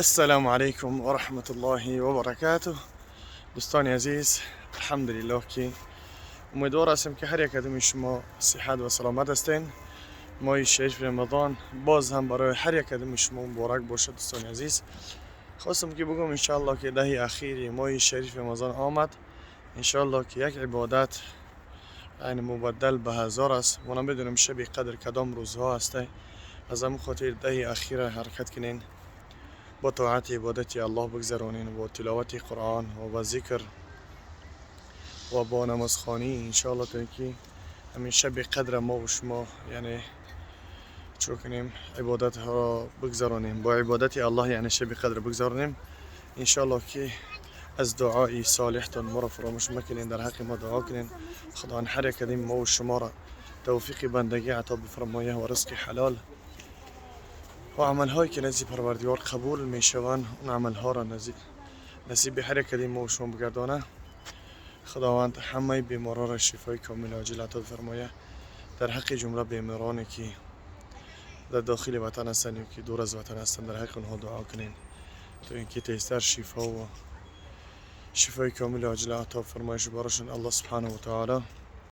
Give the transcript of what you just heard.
السلام علیکم و رحمت الله و برکاته. دوستان عزیز، الحمدلله که امیدوار هستم که هر یک کدوم شما صحت و سلامت هستین. ماه شریف رمضان باز هم برای هر یک کدوم شما مبارک باشه. دوستان عزیز، خواستم که بگم انشالله که دهه اخیری ماه شریف رمضان آمد. انشالله که یک عبادت یعنی مبدل به هزار است و نمیدونم شب قدر کدام روزها هسته. از همون خاطر دهه اخیر حرکت کنین، با طاعت عبادت الله بگذرانین، با تلاوت قرآن و با ذکر و با نمازخوانی. انشالله تا اینکه همین شب قدر ما و شما یعنی چو کنیم، عبادت ها بگذرانیم با عبادت الله، یعنی شب قدر بگذرانیم. انشالله که از دعای صالحتان ما را فراموش مکنین، در حق ما دعا کنین. خداوند هر یک ما و شما را توفیق بندگی عطا بفرمایه و رزق حلال و عملهایی که نزد پروردگار قبول میشوند، اون عملها را نصیب هر یک ما و شما بگردانه. خداوند همه بیمارا را شفای کامل عاجل عطا بفرمایه. در حق جمله بیمارانی که در داخل وطن هستند یا که دور از وطن هستند، در حق اونها دعا کنین تا اینکه تیزتر شفا و شفای کامل عاجل عطا فرمایش براشون الله سبحانه و تعالی.